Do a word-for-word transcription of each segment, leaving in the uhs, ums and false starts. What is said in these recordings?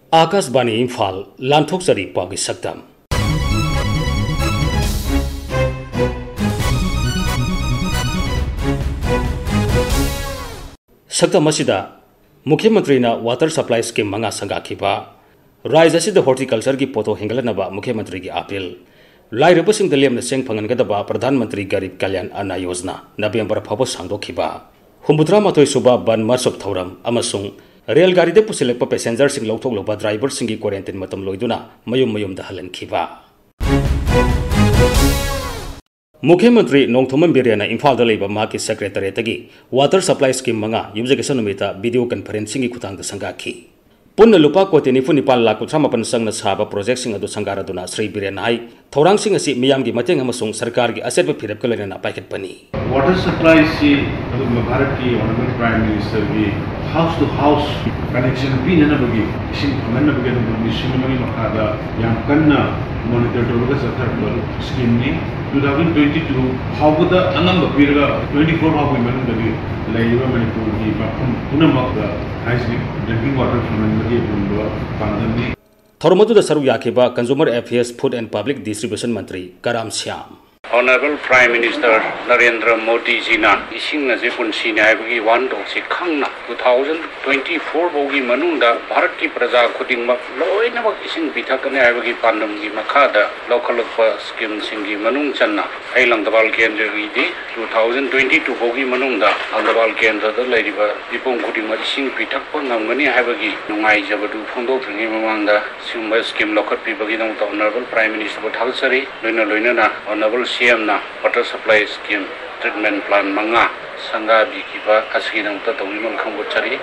ꯑꯥꯀꯥꯁꯕꯥꯅꯤ ꯏꯝꯐꯥꯜ, ꯂꯥꯟꯊꯣꯛꯆꯔꯤ ꯄꯥꯎꯒꯤ ꯁꯛꯇꯝ꯫ ꯁꯛꯇꯝ ꯑꯁꯤꯗ ꯃꯨꯈ꯭ꯌ ꯃꯟꯇ꯭ꯔꯤꯅ water supply scheme ꯃꯉꯥ ꯁꯪꯒꯥꯈꯤꯕ, ꯔꯥꯖ꯭ꯌ ꯑꯁꯤꯗ horticultureꯒꯤ ꯄꯣꯠꯊꯣꯛ ꯍꯦꯟꯒꯠꯍꯟꯅꯕ ꯃꯨꯈ꯭ꯌ ꯃꯟꯇ꯭ꯔꯤꯒꯤ ꯑꯥꯄꯤꯜ, ꯂꯥꯏꯔꯕꯁꯤꯡꯗ ꯂꯦꯝꯅ ꯆꯦꯡ ꯐꯪꯍꯟꯒꯗꯕ ꯄ꯭ꯔꯙꯥꯟ ꯃꯟꯇ꯭ꯔꯤ ꯒꯔꯤꯕ ꯀꯜꯌꯥꯟ ꯑꯟꯅ ꯌꯣꯖꯅꯥ ꯅꯕꯦꯝꯕꯔ ꯐꯥꯎꯕ ꯁꯥꯡꯗꯣꯛꯈꯤꯕ, ꯍꯨꯝꯐꯨꯇꯔꯥ ꯃꯥꯊꯣꯏ ꯁꯨꯕ ꯕꯟ ꯃꯁꯨꯞ ꯊꯧꯔꯝ ꯑꯃꯁꯨꯡ ꯔꯦꯜ ꯒꯥꯔꯤꯗ ꯄꯨꯁꯤꯜꯂꯛꯄ passengerꯁꯤꯡ ꯂꯧꯊꯣꯛꯂꯨꯕ driverꯁꯤꯡꯒꯤ quarantine ꯃꯇꯝ ꯂꯣꯏꯗꯨꯅ ꯃꯌꯨꯝ ꯃꯌꯨꯝꯗ ꯍꯜꯍꯟꯈꯤꯕ꯫ ꯃꯨꯈ꯭ꯌ ꯃꯟꯇ꯭ꯔꯤ ꯅꯣꯡꯊꯣꯝꯕꯝ ꯕꯤꯔꯦꯟꯅ ꯏꯝꯐꯥꯜꯗ ꯂꯩꯕ ꯃꯍꯥꯛꯀꯤ secretariatꯇꯒꯤ water supply scheme ꯃꯉꯥ ꯌꯨꯝꯖꯀꯩꯁ ꯅꯨꯃꯤꯠꯇ video conferencingꯒꯤ ꯈꯨꯠꯊꯥꯡꯗ ꯁꯪꯒꯥꯈꯤ꯫ ꯄꯨꯟꯅ ꯂꯨꯄꯥ ꯀꯣꯇꯤ ꯅꯤꯐꯨ ꯅꯤꯄꯥꯟ ꯂꯥꯈ ꯀꯨꯟꯊ꯭ꯔꯥ ꯃꯥꯄꯟ ꯆꯪꯅ ꯁꯥꯕ projectꯁꯤꯡ ꯑꯗꯨ ꯁꯪꯒꯥꯔꯗꯨꯅ ꯁ꯭ꯔꯤ ꯕꯤꯔꯦꯟꯅ ꯍꯥꯏ, ꯊꯧꯔꯥꯡꯁꯤꯡ ꯑꯁꯤ ꯃꯤꯌꯥꯝꯒꯤ ꯃꯇꯦꯡ ꯑꯃꯁꯨꯡ ꯁꯔꯀꯥꯔꯒꯤ ꯑꯆꯦꯠꯄ ꯐꯤꯔꯦꯞꯀ ꯂꯣꯏꯅꯅ ꯄꯥꯏꯈꯠꯄꯅꯤ꯫ Water supplyꯁꯤ ꯑꯗꯨꯒꯨꯝꯕ ꯚꯥꯔꯠꯀꯤ honourable Prime Ministerꯒꯤ house to house connection ꯄꯤꯅꯅꯕꯒꯤ, ꯏꯁꯤꯡ ꯐꯪꯍꯟꯅꯕꯒꯤ ꯑꯗꯨꯒꯨꯝꯕ mission ꯑꯃꯒꯤ ꯃꯈꯥꯗ ꯌꯥꯝ ꯀꯟꯅ monitor ꯇꯧꯔꯒ ꯆꯠꯊꯔꯛꯄ schemeꯅꯤ꯫ Two thousand twenty two ꯐꯥꯎꯕꯗ ꯑꯉꯝꯕ ꯄꯤꯔꯒ twenty four ꯐꯥꯎꯕꯒꯤ ꯃꯅꯨꯡꯗꯗꯤ ꯂꯩꯔꯤꯕ ꯃꯅꯤꯄꯨꯔꯒꯤ ꯃꯐꯝ ꯄꯨꯝꯅꯃꯛꯇ hygienic drinking water ꯐꯪꯍꯟꯕꯒꯤ ꯑꯄꯨꯟꯕ ꯄꯥꯟꯗꯝꯅꯤ꯫ ꯊꯧꯔꯝ ꯑꯗꯨꯗ ꯁꯔꯨꯛ ꯌꯥꯈꯤꯕ Consumer Affairs, Food and Public Distribution Mantri Karam Shyam. Honourable Prime Minister Narendra ꯃꯣꯗꯤꯖꯤꯅ ꯏꯁꯤꯡ ꯑꯁꯤ ꯄꯨꯟꯁꯤꯅꯤ ꯍꯥꯏꯕꯒꯤ ꯋꯥꯍꯟꯊꯣꯛꯁꯤ ꯈꯪꯅ two thousand twenty four ꯐꯥꯎꯒꯤ ꯃꯅꯨꯡꯗ ꯚꯥꯔꯠꯀꯤ ꯄ꯭ꯔꯖꯥ ꯈꯨꯗꯤꯡꯃꯛ ꯂꯣꯏꯅꯃꯛ ꯏꯁꯤꯡ ꯄꯤꯊꯛꯀꯅꯤ ꯍꯥꯏꯕꯒꯤ ꯄꯥꯟꯗꯝꯒꯤ ꯃꯈꯥꯗ ꯂꯧꯈꯠꯂꯛꯄ schemeꯁꯤꯡꯒꯤ ꯃꯅꯨꯡ ꯆꯟꯅ ꯑꯩ Langthabal ꯀꯦꯟꯗ꯭ꯔꯒꯤꯗꯤ two thousand twenty two ꯐꯥꯎꯒꯤ ꯃꯅꯨꯡꯗ ꯂꯪꯊꯕꯥꯜ ꯀꯦꯟꯗ꯭ꯔꯗ ꯂꯩꯔꯤꯕ ꯃꯤꯄꯨꯝ ꯈꯨꯗꯤꯡꯃꯛ ꯏꯁꯤꯡ ꯄꯤꯊꯛꯄ ꯉꯝꯒꯅꯤ ꯍꯥꯏꯕꯒꯤ ꯅꯨꯡꯉꯥꯏꯖꯕꯗꯨ ꯐꯣꯡꯗꯣꯛꯇ꯭ꯔꯤꯉꯩ ꯃꯃꯥꯡꯗ ꯁꯤꯒꯨꯝꯕ scheme ꯂꯧꯈꯠꯄꯤꯕꯒꯤꯗꯃꯛꯇ Honourable Prime Ministerꯕꯨ ꯊꯥꯒꯠꯆꯔꯤ꯫ ꯂꯣꯏꯅ ꯂꯣꯏꯅꯅ Honourable CMꯅ water supply scheme treatment plant ꯃꯉꯥ ꯁꯪꯒꯥꯕꯤꯈꯤꯕ ꯑꯁꯤꯒꯤꯗꯃꯛꯇ ꯇꯧꯕꯤꯃꯜ ꯈꯪꯕꯣꯠꯆꯔꯤ꯫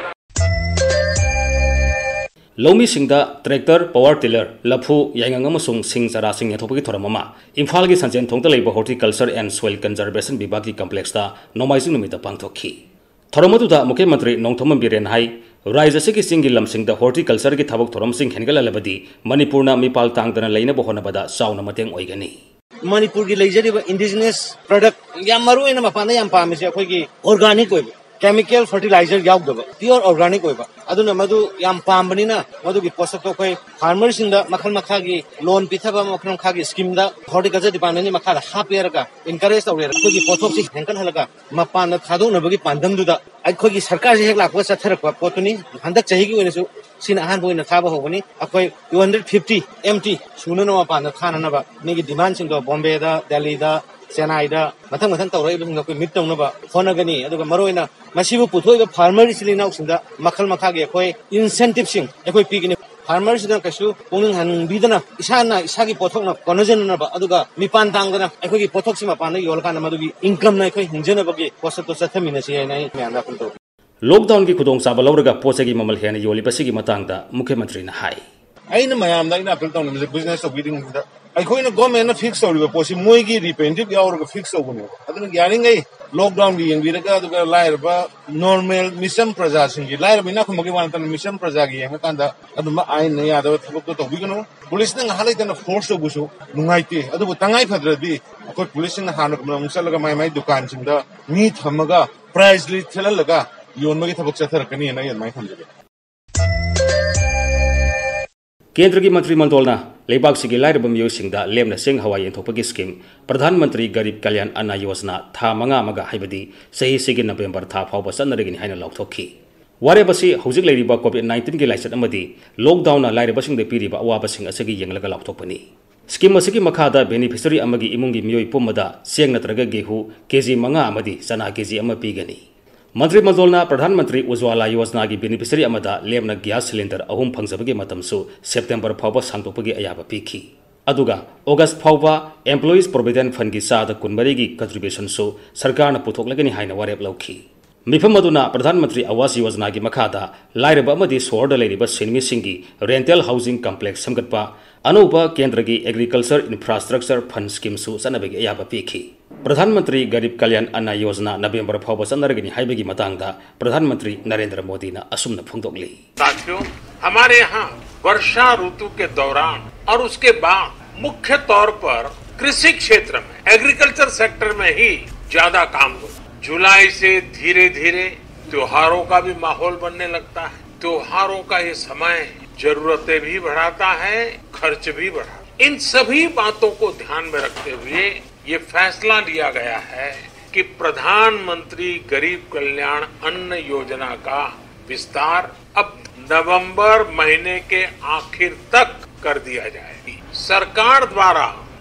ꯂꯧꯃꯤꯁꯤꯡꯗ tractor, power tiller, ꯂꯐꯨ, ꯌꯥꯏꯉꯪ ꯑꯃꯁꯨꯡ ꯁꯤꯡ ꯆꯥꯔꯥꯁꯤꯡ ꯌꯦꯟꯊꯣꯛꯄꯒꯤ ꯊꯧꯔꯝ ꯑꯃ ꯏꯝꯐꯥꯜꯒꯤ ꯁꯟꯖꯦꯟꯊꯣꯡꯗ ꯂꯩꯕ Horticulture and Soil Conservation ꯕꯤꯚꯥꯒꯀꯤ complexꯇ ꯅꯣꯡꯃꯥꯏꯖꯤꯡ ꯅꯨꯃꯤꯠꯇ ꯄꯥꯡꯊꯣꯛꯈꯤ꯫ ꯊꯧꯔꯝ ꯑꯗꯨꯗ ꯃꯨꯈ꯭ꯌ ꯃꯟꯇ꯭ꯔꯤ ꯅꯣꯡꯊꯣꯝꯕꯝ ꯕꯤꯔꯦꯟ ꯍꯥꯏ, ꯔꯥꯖ꯭ꯌ ꯑꯁꯤꯒꯤ ꯆꯤꯡꯒꯤ ꯂꯝꯁꯤꯡꯗ horticultureꯒꯤ ꯊꯕꯛ ꯊꯧꯔꯝꯁꯤꯡ ꯍꯦꯟꯒꯠꯍꯜꯂꯕꯗꯤ ꯃꯅꯤꯄꯨꯔꯅ ꯃꯤꯄꯥꯜ ꯇꯥꯡꯗꯅ ꯂꯩꯅꯕ ꯍꯣꯠꯅꯕꯗ ꯆꯥꯎꯅ ꯃꯇꯦꯡ ꯑꯣꯏꯒꯅꯤ꯫ ꯃꯅꯤꯄꯨꯔꯒꯤ ꯂꯩꯖꯔꯤꯕ indigenous product ꯌꯥꯝ ꯃꯔꯨ ꯑꯣꯏꯅ ꯃꯄꯥꯟꯗ ꯌꯥꯝ ꯄꯥꯝꯃꯤꯁꯦ ꯑꯩꯈꯣꯏꯒꯤ organic ꯑꯣꯏꯕ ꯀꯦꯃꯤꯀꯦꯜ ꯐꯔꯇꯤꯂꯥꯏꯖꯔ ꯌꯥꯎꯗꯕ, ꯄꯤꯌꯣꯔ ꯑꯣꯔꯒꯥꯅꯤꯛ ꯑꯣꯏꯕ꯫ ꯑꯗꯨꯅ ꯃꯗꯨ ꯌꯥꯝ ꯄꯥꯝꯕꯅꯤꯅ ꯃꯗꯨꯒꯤ ꯄꯣꯠꯁꯛꯇꯣ ꯑꯩꯈꯣꯏ ꯐꯥꯔꯃꯔꯁꯤꯡꯗ ꯃꯈꯜ ꯃꯈꯥꯒꯤ ꯂꯣꯟ ꯄꯤꯊꯕ, ꯃꯈꯜ ꯃꯈꯥꯒꯤ ꯁ꯭ꯀꯤꯝꯗ ꯍꯣꯔꯇꯤꯀꯜꯆꯔ ꯗꯤꯄꯥꯔꯠꯃꯦꯟꯒꯤ ꯃꯈꯥꯗ ꯍꯥꯞꯄꯦꯔꯒ, ꯏꯟꯀꯔꯦꯖ ꯇꯧꯔꯦꯔꯒ ꯑꯩꯈꯣꯏꯒꯤ ꯄꯣꯠꯊꯣꯛꯁꯤ ꯍꯦꯟꯒꯠꯍꯜꯂꯒ ꯃꯄꯥꯟꯗ ꯊꯥꯗꯣꯛꯅꯕꯒꯤ ꯄꯥꯟꯗꯝꯗꯨꯗ ꯑꯩꯈꯣꯏꯒꯤ ꯁꯔꯀꯥꯔꯁꯤ ꯍꯦꯛ ꯂꯥꯛꯄꯒ ꯆꯠꯊꯔꯛꯄ ꯄꯣꯠꯇꯨꯅꯤ꯫ ꯍꯟꯗꯛ ꯆꯍꯤꯒꯤ ꯑꯣꯏꯅꯁꯨ ꯁꯤꯅ ꯑꯍꯥꯟꯕ ꯑꯣꯏꯅ ꯊꯥꯕ ꯍꯧꯕꯅꯤ꯫ ꯑꯩꯈꯣꯏ two hundred fifty MT ꯁꯨꯅꯅꯕ ꯃꯄꯥꯟꯗ ꯊꯥꯅꯅꯕ ꯃꯤꯒꯤ ꯗꯤꯃꯥꯟꯁꯤꯡꯗꯣ ꯕꯣꯝꯕꯦꯗ, ꯗꯦꯜꯂꯤꯗ, ꯆꯦꯟꯅꯥꯏꯗ, ꯃꯊꯪ ꯃꯊꯪ ꯇꯧꯔꯛꯏꯕꯁꯤꯡꯗꯣ ꯑꯩꯈꯣꯏ ꯃꯤꯠ ꯇꯧꯅꯕ ꯍꯣꯠꯅꯒꯅꯤ꯫ ꯑꯗꯨꯒ ꯃꯔꯨꯑꯣꯏꯅ ꯃꯁꯤꯕꯨ ꯄꯨꯊꯣꯛꯏꯕ ꯐꯥꯔꯃꯔ ꯏꯆꯤꯜ ꯏꯅꯥꯎꯁꯤꯡꯗ ꯃꯈꯜ ꯃꯈꯥꯒꯤ ꯑꯩꯈꯣꯏ ꯏꯟꯁꯦꯟꯇꯤꯞꯁꯤꯡ ꯑꯩꯈꯣꯏ ꯄꯤꯒꯅꯤ꯫ ꯐꯥꯔꯃꯔꯁꯤꯗ ꯀꯩꯁꯨ ꯄꯨꯛꯅꯤꯡ ꯍꯟꯕꯤꯗꯅ ꯏꯁꯥꯅ ꯏꯁꯥꯒꯤ ꯄꯣꯠꯊꯣꯛꯅ ꯀꯣꯟꯅꯖꯅꯅꯕ, ꯑꯗꯨꯒ ꯃꯤꯄꯥꯟ ꯇꯥꯡꯗꯅ ꯑꯩꯈꯣꯏꯒꯤ ꯄꯣꯠꯊꯣꯛꯁꯤ ꯃꯄꯥꯟꯗ ꯌꯣꯜꯂꯀꯥꯟꯗ ꯃꯗꯨꯒꯤ ꯏꯟꯀꯝꯅ ꯑꯩꯈꯣꯏ ꯍꯤꯡꯖꯅꯕꯒꯤ ꯄꯣꯠꯁꯛꯇꯣ ꯆꯠꯊꯃꯤꯟꯅꯁꯤ ꯍꯥꯏꯅ ꯑꯩ ꯃꯌꯥꯝꯗ ꯑꯄꯤꯜ ꯇꯧꯕꯤ꯫ ꯂꯣꯛꯗꯥꯎꯟꯒꯤ ꯈꯨꯗꯣꯡꯆꯥꯕ ꯂꯧꯔꯒ ꯄꯣꯠ ꯆꯩꯒꯤ ꯃꯃꯜ ꯍꯦꯟꯅ ꯌꯣꯜꯂꯤꯕꯁꯤꯒꯤ ꯃꯇꯥꯡꯗ ꯃꯨꯈ꯭ꯌ ꯃꯟꯇ꯭ꯔꯤꯅ ꯍꯥꯏ꯫ ꯑꯩꯅ ꯃꯌꯥꯝꯗ ꯑꯩꯅ ꯑꯄꯤꯜ ꯇꯧꯅꯤꯡꯕꯁꯦ, ꯕꯤꯖꯤꯅꯦꯁ ꯇꯧꯕꯤꯔꯤꯉꯩꯗ ꯑꯩꯈꯣꯏꯅ ꯒꯣꯔꯃꯦꯟꯅ ꯐꯤꯛꯁ ꯇꯧꯔꯤꯕ ꯄꯣꯠꯁꯤ ꯃꯣꯏꯒꯤ ꯔꯤꯄ꯭ꯔꯤꯖꯦꯟꯇꯦꯇꯤꯚ ꯌꯥꯎꯔꯒ ꯐꯤꯛꯁ ꯇꯧꯕꯅꯦꯕ꯫ ꯑꯗꯨꯅ ꯌꯥꯔꯤꯉꯩ ꯂꯣꯛꯗꯥꯎꯟꯒꯤ ꯌꯦꯡꯕꯤꯔꯒ, ꯑꯗꯨꯒ ꯂꯥꯏꯔꯕ ꯅꯣꯔꯃꯦꯜ ꯃꯤꯆꯝ ꯄ꯭ꯔꯖꯥꯁꯤꯡꯒꯤ, ꯂꯥꯏꯔꯕ ꯏꯅꯥꯛ ꯈꯨꯟꯕꯒꯤ ꯋꯥ ꯅꯠꯇꯅ ꯃꯤꯆꯝ ꯄ꯭ꯔꯖꯥꯒꯤ ꯌꯦꯡꯉꯀꯥꯟꯗ ꯑꯗꯨꯝꯕ ꯑꯥꯏꯟꯅ ꯌꯥꯗꯕ ꯊꯕꯛꯇꯣ ꯇꯧꯕꯤꯒꯅꯨ꯫ ꯄꯨꯂꯤꯁꯅ ꯉꯥꯏꯍꯥꯛ ꯂꯩꯇꯅ ꯐꯣꯔꯁ ꯇꯧꯕꯁꯨ ꯅꯨꯡꯉꯥꯏꯇꯦ, ꯑꯗꯨꯕꯨ ꯇꯉꯥꯏ ꯐꯗ꯭ꯔꯗꯤ ꯑꯩꯈꯣꯏ ꯄꯨꯂꯤꯁꯁꯤꯡꯅ ꯍꯥꯟꯅꯒꯨꯝꯅ ꯑꯃꯨꯛ ꯆꯠꯂꯒ ꯃꯥꯏ ꯃꯥꯏ ꯗꯨꯀꯥꯟꯁꯤꯡꯗ ꯃꯤ ꯊꯝꯃꯒ ꯄ꯭ꯔꯥꯏꯖ ꯂꯤꯁ ꯊꯦꯠꯍꯜꯂꯒ ꯌꯣꯟꯕꯒꯤ ꯊꯕꯛ ꯆꯠꯊꯔꯛꯀꯅꯤꯅ ꯑꯩ ꯑꯗꯨꯃꯥꯏꯅ ꯊꯝꯖꯒꯦ꯫ ꯀꯦꯟꯗ꯭ꯔꯒꯤ ꯃꯟꯇ꯭ꯔꯤ ꯃꯟꯗꯣꯜꯅ ꯂꯩꯕꯥꯛꯁꯤꯒꯤ ꯂꯥꯏꯔꯕ ꯃꯤꯑꯣꯏꯁꯤꯡꯗ ꯂꯦꯝꯅ ꯆꯦꯡ ꯍꯋꯥꯏ ꯌꯦꯟꯊꯣꯛꯄꯒꯤ ꯁ꯭ꯀꯤꯝ ꯄ꯭ꯔꯙꯥꯟ ꯃꯟꯇ꯭ꯔꯤ ꯒꯔꯤꯕ ꯀꯜꯌꯥꯟ ꯑꯟꯅ ꯌꯣꯖꯅꯥ ꯊꯥ ꯃꯉꯥ ꯑꯃꯒ, ꯍꯥꯏꯕꯗꯤ ꯆꯍꯤꯁꯤꯒꯤ ꯅꯕꯦꯝꯕꯔ ꯊꯥ ꯐꯥꯎꯕ ꯆꯠꯅꯔꯒꯅꯤ ꯍꯥꯏꯅ ꯂꯥꯎꯊꯣꯛꯈꯤ꯫ ꯋꯥꯔꯦꯞ ꯑꯁꯤ ꯍꯧꯖꯤꯛ ꯂꯩꯔꯤꯕ ꯀꯣꯚꯤꯗ ꯅꯥꯏꯟꯇꯤꯟꯒꯤ ꯂꯥꯏꯆꯠ ꯑꯃꯗꯤ ꯂꯣꯛꯗꯥꯎꯟꯅ ꯂꯥꯏꯔꯕꯁꯤꯡꯗ ꯄꯤꯔꯤꯕ ꯑꯋꯥꯕꯁꯤꯡ ꯑꯁꯤꯒꯤ ꯌꯦꯡꯂꯒ ꯂꯥꯎꯊꯣꯛꯄꯅꯤ꯫ ꯁ꯭ꯀꯤꯝ ꯑꯁꯤꯒꯤ ꯃꯈꯥꯗ ꯕꯦꯅꯤꯐꯤꯁꯔꯤ ꯑꯃꯒꯤ ꯏꯃꯨꯡꯒꯤ ꯃꯤꯑꯣꯏ ꯄꯨꯝꯕꯗ ꯆꯦꯡ ꯅꯠꯇ꯭ꯔꯒ ꯒꯦꯍꯨ ꯀꯦꯖꯤ ꯃꯉꯥ ꯑꯃꯗꯤ ꯆꯅꯥ ꯀꯦꯖꯤ ꯑꯃ ꯄꯤꯒꯅꯤ꯫ ꯃꯟꯇ꯭ꯔꯤ ꯃꯟꯗꯣꯜꯅ ꯄ꯭ꯔꯙꯥꯟ ꯃꯟꯇ꯭ꯔꯤ ꯎꯖ꯭ꯋꯥꯂꯥ ꯌꯣꯖꯅꯥꯒꯤ ꯕꯦꯅꯤꯐꯤꯁꯔꯤ ꯑꯃꯗ ꯂꯦꯝꯅ ꯒ꯭ꯌꯥꯁ ꯁꯤꯂꯤꯟꯗꯔ ꯑꯍꯨꯝ ꯐꯪꯖꯕꯒꯤ ꯃꯇꯝꯁꯨ ꯁꯦꯞꯇꯦꯝꯕꯔ ꯐꯥꯎꯕ ꯁꯥꯡꯗꯣꯛꯄꯒꯤ ꯑꯌꯥꯕ ꯄꯤꯈꯤ꯫ ꯑꯗꯨꯒ ꯑꯣꯒꯁ ꯐꯥꯎꯕ ꯑꯦꯝꯄ꯭ꯂꯣꯌꯤꯁ ꯄ꯭ꯔꯣꯚꯤꯗꯦꯟꯠ ꯐꯟꯒꯤ ꯆꯥꯗ ꯀꯨꯟꯃꯔꯤꯒꯤ ꯀꯟꯇ꯭ꯔꯤꯕ꯭ꯌꯨꯁꯟꯁꯨ ꯁꯔꯀꯥꯔꯅ ꯄꯨꯊꯣꯛꯂꯒꯅꯤ ꯍꯥꯏꯅ ꯋꯥꯔꯦꯞ ꯂꯧꯈꯤ꯫ ꯃꯤꯐꯝ ꯑꯗꯨꯅ ꯄ꯭ꯔꯙꯥꯟ ꯃꯟꯇ꯭ꯔꯤ ꯑꯋꯥꯁ ꯌꯣꯖꯅꯥꯒꯤ ꯃꯈꯥꯗ ꯂꯥꯏꯔꯕ ꯑꯃꯗꯤ ꯁꯣꯍꯣꯔꯗ ꯂꯩꯔꯤꯕ ꯁꯤꯟꯃꯤꯁꯤꯡꯒꯤ ꯔꯦꯟꯇꯦꯜ ꯍꯥꯎꯁꯤꯡ ꯀꯝꯄ꯭ꯂꯦꯛꯁ ꯁꯦꯝꯒꯠꯄ, ꯑꯅꯧꯕ ꯀꯦꯟꯗ꯭ꯔꯒꯤ ꯑꯦꯒ꯭ꯔꯤꯀꯜꯆꯔ ꯏꯟꯐ꯭ꯔꯥꯁ꯭ꯇ꯭ꯔꯛꯆꯔ ꯐꯟ ꯁ꯭ꯀꯤꯝꯁꯨ ꯆꯠꯅꯕꯒꯤ ꯑꯌꯥꯕ ꯄꯤꯈꯤ꯫ ꯄ꯭ꯔꯙꯥꯟ ꯃꯟꯇ꯭ꯔꯤ ꯒꯔꯤꯕ ꯀꯜꯌꯥꯟ ꯑꯟꯅ ꯌꯣꯖꯅꯥ ꯅꯕꯦꯝꯕꯔ ꯐꯥꯎꯕ ꯆꯠꯅꯔꯒꯅꯤ ꯍꯥꯏꯕꯒꯤ ꯃꯇꯥꯡꯗ ꯄ꯭ꯔꯙꯥꯟ ꯃꯟꯇ꯭ꯔꯤ ꯅꯔꯦꯟꯗ꯭ꯔ ꯃꯣꯗꯤꯅ ꯑꯁꯨꯝꯅ ꯐꯣꯡꯗꯣꯛꯂꯤ꯫ साथियों, हमारे यहाँ वर्षा ऋतु के दौरान और उसके बाद मुख्य तौर पर कृषि क्षेत्र में, एग्रीकल्चर सेक्टर में ही ज्यादा काम होता है। जुलाई से धीरे धीरे त्योहारों का भी माहौल बनने लगता है। त्योहारों का ये समय जरूरतें भी बढ़ाता है, खर्च भी बढ़ाता है। इन सभी बातों को ध्यान में रखते हुए ये फैसला लिया गया है कि प्रधानमंत्री गरीब कल्याण अन्न योजना का विस्तार अब नवंबर महीने के आखिर तक कर दिया जाए। सरकार द्वारा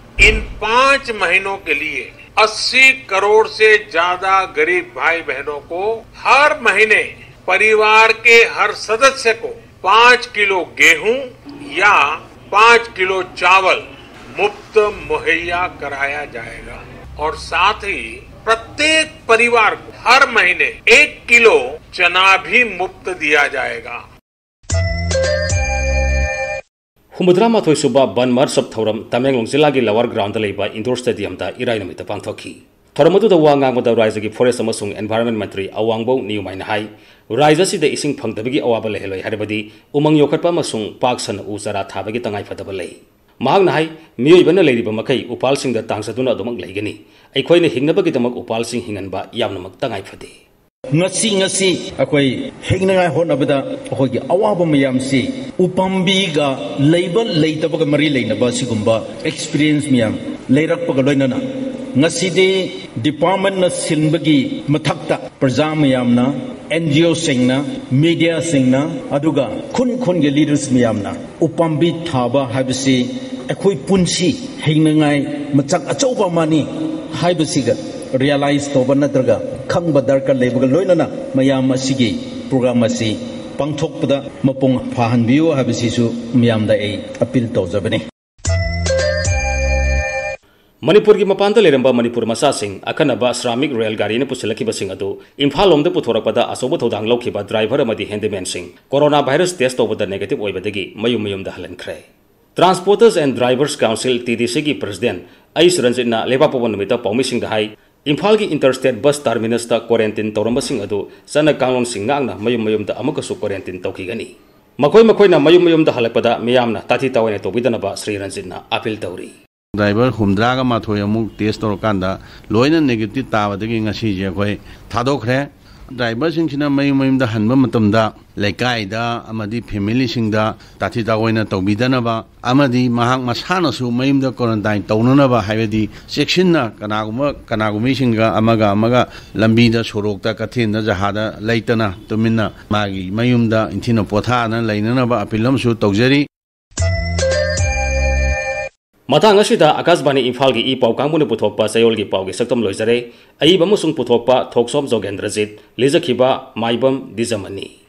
इन पांच महीनों के लिए अस्सी करोड़ से ज्यादा गरीब भाई बहनों को हर महीने परिवार के हर सदस्य को पांच किलो गेहूं या पांच किलो चावल मुफ्त मुहैया कराया जाएगा और साथ ही प्रत्येक परिवार को हर महीने एक किलो चना भी मुफ्त दिया जाएगा। ꯍꯨꯝꯐꯨꯇꯔꯥ ꯃꯥꯊꯣꯏ ꯁꯨꯕ ꯕꯟ ꯃꯍꯣꯠꯁꯕ ꯊꯧꯔꯝ ꯇꯃꯦꯡꯂꯣꯡ ꯖꯤꯂꯥꯒꯤ ꯂꯋꯥꯔ ꯒ꯭ꯔꯥꯎꯟꯗ ꯂꯩꯕ ꯏꯟꯗꯣꯔ ꯁ꯭ꯇꯦꯗꯤꯌꯝꯗ ꯏꯔꯥꯏ ꯅꯨꯃꯤꯠꯇ ꯄꯥꯡꯊꯣꯛꯈꯤ꯫ ꯊꯧꯔꯝ ꯑꯗꯨꯗ ꯋꯥ ꯉꯥꯡꯕꯗ ꯔꯥꯏꯖꯒꯤ ꯐꯣꯔꯦꯁ ꯑꯃꯁꯨꯡ ꯑꯦꯟꯚꯥꯏꯔꯟꯃꯦꯟ ꯃꯟꯇ꯭ꯔꯤ ꯑꯋꯥꯡꯕꯧ ꯅꯤꯌꯨꯃꯥꯏꯅ ꯍꯥꯏ, ꯔꯥꯏꯖ ꯑꯁꯤꯗ ꯏꯁꯤꯡ ꯐꯪꯗꯕꯒꯤ ꯑꯋꯥꯕ ꯂꯩꯍꯜꯂꯣꯏ ꯍꯥꯏꯔꯕꯗꯤ ꯎꯃꯪ ꯌꯣꯛꯈꯠꯄ ꯑꯃꯁꯨꯡ ꯄꯥꯛ ꯁꯟꯅ ꯎ ꯆꯥꯔꯥ ꯊꯥꯕꯒꯤ ꯇꯉꯥꯏꯐꯗꯕ ꯂꯩ꯫ ꯃꯍꯥꯛꯅ ꯍꯥꯏ, ꯃꯤꯑꯣꯏꯕꯅ ꯂꯩꯔꯤꯕ ꯃꯈꯩ ꯎꯄꯥꯜꯁꯤꯡꯗ ꯇꯥꯡꯖꯗꯨꯅ ꯑꯗꯨꯃꯛ ꯂꯩꯒꯅꯤ꯫ ꯑꯩꯈꯣꯏꯅ ꯍꯤꯡꯅꯕꯒꯤꯗꯃꯛ ꯎꯄꯥꯜꯁꯤꯡ ꯍꯤꯡꯍꯟꯕ ꯌꯥꯝꯅꯃꯛ ꯇꯉꯥꯏ ꯐꯗꯦ꯫ ꯉꯁꯤ ꯉꯁꯤ ꯑꯩꯈꯣꯏ ꯍꯤꯡꯅꯉꯥꯏ ꯍꯣꯠꯅꯕꯗ ꯑꯩꯈꯣꯏꯒꯤ ꯑꯋꯥꯕ ꯃꯌꯥꯝꯁꯤ ꯎꯄꯥꯝꯕꯤꯒ ꯂꯩꯕ ꯂꯩꯇꯕꯒ ꯃꯔꯤ ꯂꯩꯅꯕ ꯁꯤꯒꯨꯝꯕ ꯑꯦꯛꯁꯄꯤꯔꯤꯌꯦꯟꯁ ꯃꯌꯥꯝ ꯂꯩꯔꯛꯄꯒ ꯂꯣꯏꯅꯅ ꯉꯁꯤꯗꯤ ꯗꯤꯄꯥꯔꯠꯃꯦꯟꯅ ꯁꯤꯟꯕꯒꯤ ꯃꯊꯛꯇ ꯄ꯭ꯔꯖꯥ ꯃꯌꯥꯝꯅ, ꯑꯦꯟ ꯖꯤ ꯑꯣꯁꯤꯡꯅ, ꯃꯤꯗꯤꯌꯥꯁꯤꯡꯅ, ꯑꯗꯨꯒ ꯈꯨꯟ ꯈꯨꯟꯒꯤ ꯂꯤꯗꯔꯁ ꯃꯌꯥꯝꯅ ꯎꯄꯥꯝꯕꯤ ꯊꯥꯕ ꯍꯥꯏꯕꯁꯤ ꯑꯩꯈꯣꯏ ꯄꯨꯟꯁꯤ ꯍꯤꯡꯅꯉꯥꯏ ꯃꯆꯥꯛ ꯑꯆꯧꯕ ꯑꯃꯅꯤ ꯍꯥꯏꯕꯁꯤꯒ ꯔꯤꯌꯦꯂꯥꯏꯁ ꯇꯧꯕ ꯅꯠꯇ꯭ꯔꯒ ꯈꯪꯕ ꯗꯔꯀꯥꯔ ꯂꯩꯕꯒ ꯂꯣꯏꯅꯅ ꯃꯌꯥꯝ ꯑꯁꯤꯒꯤ ꯄ꯭ꯔꯣꯒ꯭ꯔꯥꯝ ꯑꯁꯤ ꯄꯥꯡꯊꯣꯛꯄꯗ ꯃꯄꯨꯡ ꯐꯥꯍꯟꯕꯤꯌꯨ ꯍꯥꯏꯕꯁꯤꯁꯨ ꯃꯤꯌꯥꯝꯗ ꯑꯩ ꯑꯄꯤꯜ ꯇꯧꯖꯕꯅꯤ꯫ ꯃꯅꯤꯄꯨꯔꯒꯤ ꯃꯄꯥꯟꯗ ꯂꯩꯔꯝꯕ ꯃꯅꯤꯄꯨꯔ ꯃꯆꯥꯁꯤꯡ ꯑꯀꯟꯅꯕ ꯁ꯭ꯔꯥꯃꯤꯛ ꯔꯦꯜ ꯒꯥꯔꯤꯅ ꯄꯨꯁꯤꯜꯂꯛꯈꯤꯕꯁꯤꯡ ꯑꯗꯨ ꯏꯝꯐꯥꯜ ꯂꯣꯝꯗ ꯄꯨꯊꯣꯔꯛꯄꯗ ꯑꯆꯧꯕ ꯊꯧꯗꯥꯡ ꯂꯧꯈꯤꯕ ꯗ꯭ꯔꯥꯏꯚꯔ ꯑꯃꯗꯤ ꯍꯦꯟꯗꯤꯃꯦꯟꯁꯤꯡ ꯀꯣꯔꯣꯅꯥ ꯚꯥꯏꯔꯁ ꯇꯦꯁ ꯇꯧꯕꯗ ꯅꯦꯒꯦꯇꯤꯚ ꯑꯣꯏꯕꯗꯒꯤ ꯃꯌꯨꯝ ꯃꯌꯨꯝꯗ ꯍꯜꯍꯟꯈ꯭ꯔꯦ꯫ Transporters and Drivers Council, T D Cꯒꯤ ꯄ꯭ꯔꯁꯤꯗꯦꯟꯠ ꯑꯩꯁ ꯔꯟꯖꯤꯠꯅ ꯂꯩꯕꯥꯛꯄꯣꯛꯄ ꯅꯨꯃꯤꯠꯇ ꯄꯥꯎꯃꯤꯁꯤꯡꯗ ꯍꯥꯏ, ꯏꯝꯐꯥꯜꯒꯤ ꯏꯟꯇꯔ ꯁ꯭ꯇꯦꯠ ꯕꯁ ꯇꯔꯃꯤꯅꯁꯇ ꯀ꯭ꯋꯥꯔꯦꯟꯇꯤꯟ ꯇꯧꯔꯝꯕꯁꯤꯡ ꯑꯗꯨ ꯆꯠꯅ ꯀꯥꯡꯂꯣꯟꯁꯤꯡ ꯉꯥꯛꯅ ꯃꯌꯨꯝ ꯃꯌꯨꯝꯗ ꯑꯃꯨꯛꯀꯁꯨ ꯀ꯭ꯋꯥꯔꯦꯟꯇꯤꯟ ꯇꯧꯈꯤꯒꯅꯤ꯫ ꯃꯈꯣꯏ ꯃꯈꯣꯏꯅ ꯃꯌꯨꯝ ꯃꯌꯨꯝꯗ ꯍꯜꯂꯛꯄꯗ ꯃꯤꯌꯥꯝꯅ ꯇꯥꯊꯤ ꯇꯥꯑꯣꯏꯅ ꯇꯧꯕꯤꯗꯅꯕ ꯁ꯭ꯔꯤ ꯔꯟꯖꯤꯠꯅ ꯑꯥꯄꯤꯜ ꯇꯧꯔꯤ꯫ ꯗ꯭ꯔꯥꯏꯚꯔ ꯍꯨꯝꯗ꯭ꯔꯥꯒ ꯃꯥꯊꯣꯏ ꯑꯃꯨꯛ ꯇꯦꯁ ꯇꯧꯔꯀꯥꯟꯗ ꯂꯣꯏꯅ ꯅꯦꯒꯦꯇꯤꯚ ꯇꯥꯕꯗꯒꯤ ꯉꯁꯤꯁꯦ ꯑꯩꯈꯣꯏ ꯊꯥꯗꯣꯛꯈ꯭ꯔꯦ꯫ ꯗ꯭ꯔꯥꯏꯚꯔꯁꯤꯡꯁꯤꯅ ꯃꯌꯨꯝ ꯃꯌꯨꯝꯗ ꯍꯟꯕ ꯃꯇꯝꯗ ꯂꯩꯀꯥꯏꯗ ꯑꯃꯗꯤ ꯐꯦꯃꯤꯂꯤꯁꯤꯡꯗ ꯇꯥꯊꯤ ꯇꯥꯑꯣꯏꯅ ꯇꯧꯕꯤꯗꯅꯕ ꯑꯃꯗꯤ ꯃꯍꯥꯛ ꯃꯁꯥꯅꯁꯨ ꯃꯌꯨꯝꯗ ꯀ꯭ꯋꯥꯔꯟꯇꯥꯏꯟ ꯇꯧꯅꯅꯕ, ꯍꯥꯏꯕꯗꯤ ꯆꯦꯛꯁꯤꯟꯅ ꯀꯅꯥꯒꯨꯝꯕ, ꯀꯅꯥꯒꯨꯝꯕꯤꯁꯤꯡꯒ ꯑꯃꯒ ꯑꯃꯒ ꯂꯝꯕꯤꯗ, ꯁꯣꯔꯣꯛꯇ, ꯀꯩꯊꯦꯜꯗ, ꯖꯍꯥꯗ ꯂꯩꯇꯅ ꯇꯨꯃꯤꯟꯅ ꯃꯥꯒꯤ ꯃꯌꯨꯝꯗ ꯏꯪꯊꯤꯅ ꯄꯣꯊꯥꯅ ꯂꯩꯅꯅꯕ ꯑꯄꯤꯜ ꯑꯃꯁꯨ ꯇꯧꯖꯔꯤ꯫ ꯃꯇꯥꯡ ꯑꯁꯤꯗ ꯑꯀꯥꯁꯕꯥꯅꯤ ꯏꯝꯐꯥꯜꯒꯤ ꯏ ꯄꯥꯎ ꯀꯥꯡꯕꯨꯅ ꯄꯨꯊꯣꯛꯄ ꯆꯌꯣꯜꯒꯤ ꯄꯥꯎꯒꯤ ꯁꯛꯇꯝ ꯂꯣꯏꯖꯔꯦ꯫ ꯑꯏꯕ ꯑꯃꯁꯨꯡ ꯄꯨꯊꯣꯛꯄ ꯊꯣꯛꯁꯣꯝ ꯖꯣꯒꯦꯟꯗ꯭ꯔꯖꯤꯠ, ꯂꯤꯖꯈꯤꯕ ꯃꯥꯏꯕꯝ ꯗꯤꯖꯃꯅꯤ꯫